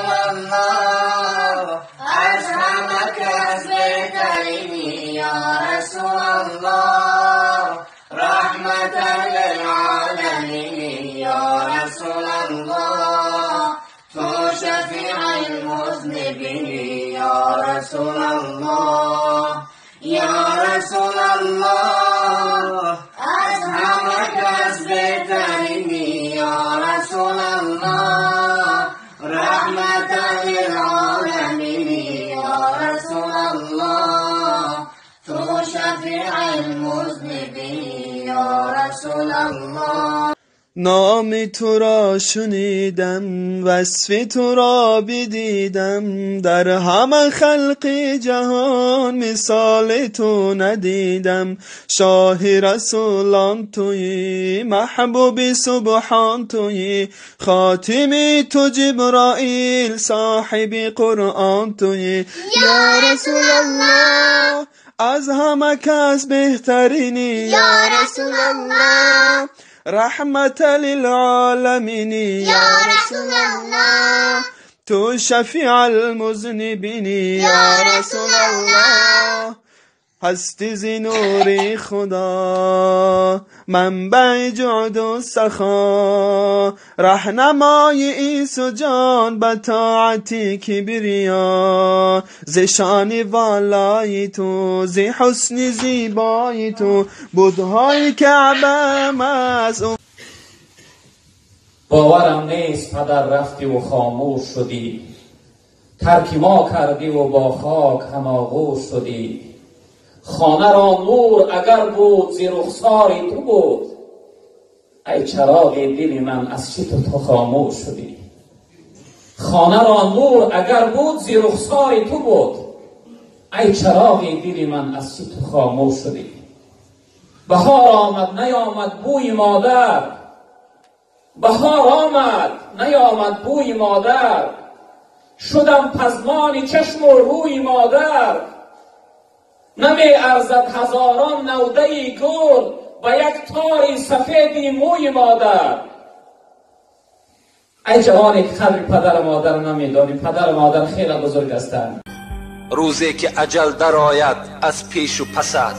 رسول الله از همه کس بهترینی یا رسول الله رحمة للعالمین یا رسول الله تو شفیع المذنبین یا رسول الله یا رسول الله از همه کس بهترینی یا رسول الله رحمة للعالمین یا رسول الله تو شفیع المذنبین یا رسول الله. نام تو را شنیدم، وصف تو را بدیدم، در همه خلق جهان مثال تو ندیدم. شاه رسولان تویی، محبوب سبحان تویی، خاتم تو جبرائیل، صاحب قرآن تویی. یا رسول الله از همه کس بهترینی، یا رسول الله رحمة للعالمین یا رسول الله تو شفیع المذنبین یا رسول الله. هستی ز نور خدا، منبع جود و سخا، رهنمای عیسی جان به طاعت کبریا. ز شان والای تو، ز حسن زیبای تو، بتهای کعبه مزعوم. باورم نیست پدر رفتی و خاموش شدی، ترک ما کردی و با خاک هم آغوش شدی. خانه را نور اگر بود زیر رخساری تو بود، ای چراغ دل من از چه تو خاموش شدی. خانه را نور اگر بود زیر رخساری تو بود، ای چراغ دل من از چه تو خاموش شدی. بهار آمد نیامد بوی مادر، بهار آمد نیامد بوی مادر، شدم پزمان چشم و روی مادر. نمی ارزد هزاران نوده گل و یک تاری سفید موی مادر. ای جوانی که قدر پدر و مادر نمیدانی، پدر و مادر خیلی بزرگ هستند. روزی که اجل درآید از پیش و پسد،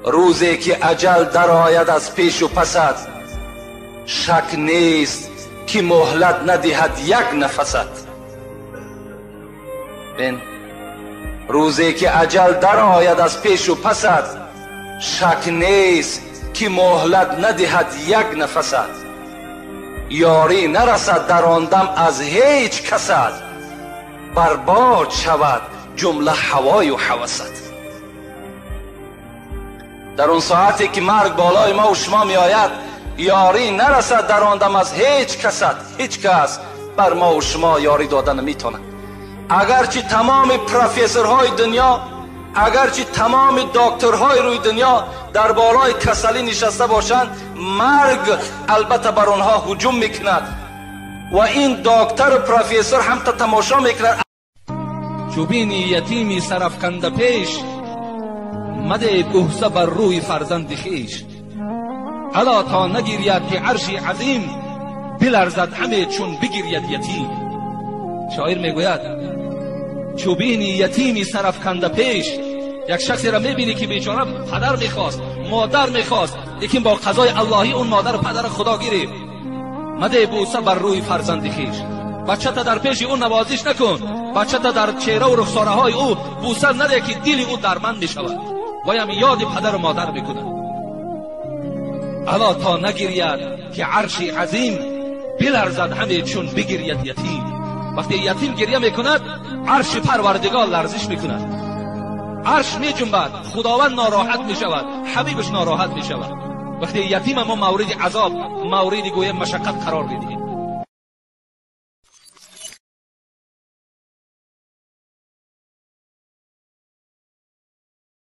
روزی که اجل درآید از پیش و پسد، شک نیست که مهلت ندهد یک نفست. بین روزی که اجل درآید از پیش و پسد، شک نیست که مهلت ندهد یک نفست. یاری نرسد در آن دم از هیچ کست، برباد شود جمله هوای و هوست. در آن ساعتی که مرگ بالای ما و شما می آید، یاری نرسد در آن دم از هیچ کست. هیچ کس بر ما و شما یاری دادن نمیتواند. اگرچه تمام پروفسورهای دنیا، اگرچه تمام دکترهای روی دنیا در بالای کسلی نشسته باشند، مرگ البته بر آنها هجوم میکند و این دکتر و پروفسور هم تا تماشا میکند. چوبینی یتیمی سرافکنده پیش، مده بوسه بر روی فرزند خویش. الا تا نگیرید که عرش عظیم، بلرزد همه چون بگیرید یتیم. شاعر میگوید چوبینی یتیمی سرافکنده پیش، یک شخصی را میبینی که بیچاره پدر میخواست، مادر میخواست، لیکن با قضای اللهی اون مادر و پدر خدا گرفت. مده بوسه بر روی فرزند خویش. بچه تا در پیش او نوازش نکن، بچه تا در چهره و رخساره های او بوسه نده که دل او درمند میشود و هم یاد پدر و مادر میکند. الا تا نگیرید که عرش عظیم، بلرزد همه چون بگیرید یتیم. وقتی یتیم گریه میکند، عرش پروردگار لرزش میکند، عرش میجنبد، خداوند ناراحت میشود، حبیبش ناراحت میشود. وقتی یتیم ما مورد عذاب، مورد گویه مشقت قرار میدهیم.